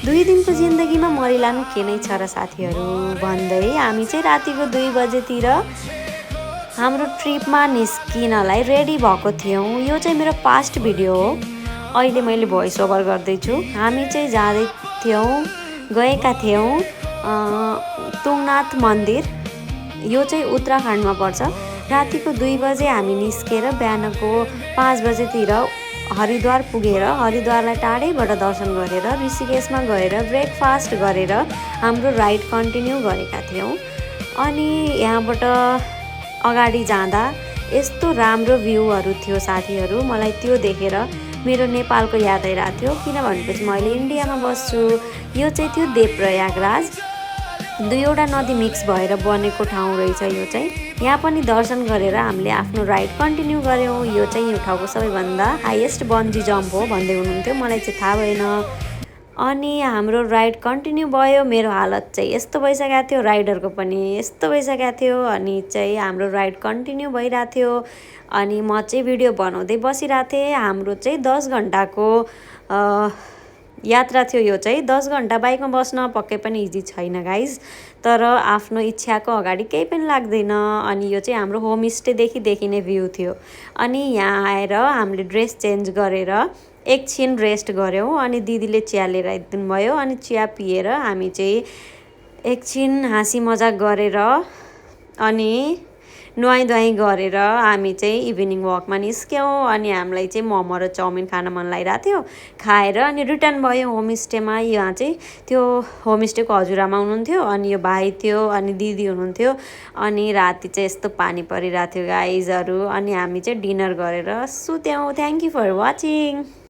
2 दिनको जिन्दगीमा मरिलानु के नै छ र साथीहरू भन्दै हामी चाहिँ रातिको 2 बजेतिर हाम्रो ट्रिपमा निस्किनलाई रेडी भएको थियौँ। यो चाहिँ मेरो पास्ट भिडियो हो, अहिले मैले भोइस ओभर गर्दैछु। हामी चाहिँ जाँदै थियौँ, गएका थियौँ तुङ्नाथ मन्दिर। यो चाहिँ उत्तराखण्डमा पर्छ। रातिको 2 बजे हामी निस्केर बिहानको 5 बजेतिर हरिद्वार पुगेर हरिद्वारलाई टाढैबाट दर्शन गरेर ऋषिकेशमा गएर ब्रेकफास्ट गरेर हाम्रो राइड कन्टिन्यू गरेका थियौँ। अनि यहाँबाट अगाडि जाँदा यस्तो राम्रो भ्यूहरू थियो साथीहरू। मलाई त्यो देखेर मेरो नेपालको याद आइरहेको थियो, किन भनेपछि म अहिले इन्डियामा बस्छु। यो चाहिँ थियो देवप्रयागराज, 2वटा नदी मिक्स भएर बनेको ठाउँ रहेछ यो चाहिँ। यहाँ पनि दर्शन गरेर हामीले आफ्नो राइड कन्टिन्यू गऱ्यौँ। यो चाहिँ यो ठाउँको सबैभन्दा हाइएस्ट बन्जी जम्प हो भन्दै हुनुहुन्थ्यो, मलाई चाहिँ थाहा भएन। अनि हाम्रो राइड कन्टिन्यू भयो। मेरो हालत चाहिँ यस्तो भइसकेको थियो, राइडरको पनि यस्तो भइसकेको थियो। अनि चाहिँ हाम्रो राइड कन्टिन्यू भइरहेको थियो अनि म चाहिँ भिडियो बनाउँदै बसिरहेको थिएँ। हाम्रो चाहिँ 10 घन्टाको यात्रा थियो। यो चाहिँ 10 घन्टा बाइकमा बस्न पक्कै पनि इजी छैन गाइज, तर आफ्नो इच्छाको अगाडि केही पनि लाग्दैन। अनि यो चाहिँ हाम्रो होमस्टेदेखि देखिने भ्यू थियो। अनि यहाँ आएर हामीले ड्रेस चेन्ज गरेर एकछिन रेस्ट गऱ्यौँ। अनि दिदीले चिया लिएर आइदिनु भयो। अनि चिया पिएर हामी चाहिँ एकछिन हाँसी मजाक गरेर अनि नुहाइ गरेर हामी चाहिँ इभिनिङ वकमा निस्क्यौँ। अनि हामीलाई चाहिँ मोमो र चाउमिन खान मन लागिरहेको थियो, खाएर अनि रिटर्न भयो होमस्टेमा। यहाँ चाहिँ त्यो होमस्टेको हजुरआमा हुनुहुन्थ्यो, अनि यो भाइ थियो, अनि दिदी हुनुहुन्थ्यो। अनि राति चाहिँ यस्तो पानी परिरहेको थियो गाइजहरू। अनि हामी चाहिँ डिनर गरेर सुत्यौँ। Thank you for watching.